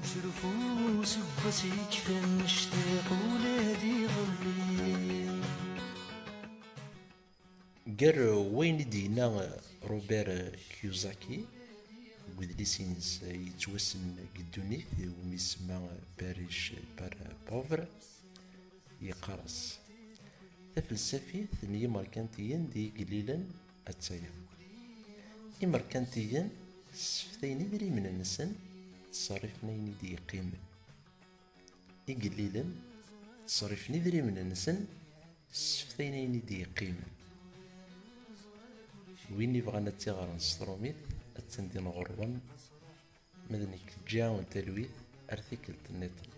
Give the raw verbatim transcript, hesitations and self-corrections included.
Srufu useggas yekfan, nectaq ula d iḍelli. Gar wayen i d-yenna Robert Kiyosaki deg udlis-ines yettwassen deg ddunit, umi isemma Parish Par Pauvre, yeqqar-as: tafelsafit n yimerkantiyen d yigellilen attaya. Imerkantiyen sseftayen idrimen-nsen, ttṣerrifen ayen i d-yeqqimen. Igellilen ttṣerrifen idrimen-nsen, sseftayen ayen i d-yeqqimen. Win ibɣan ad tt-iɣren s trumit, attan din ɣur-wen. Ma d nekk, ǧǧiɣ-awen talwit ar tikkelt nniḍen.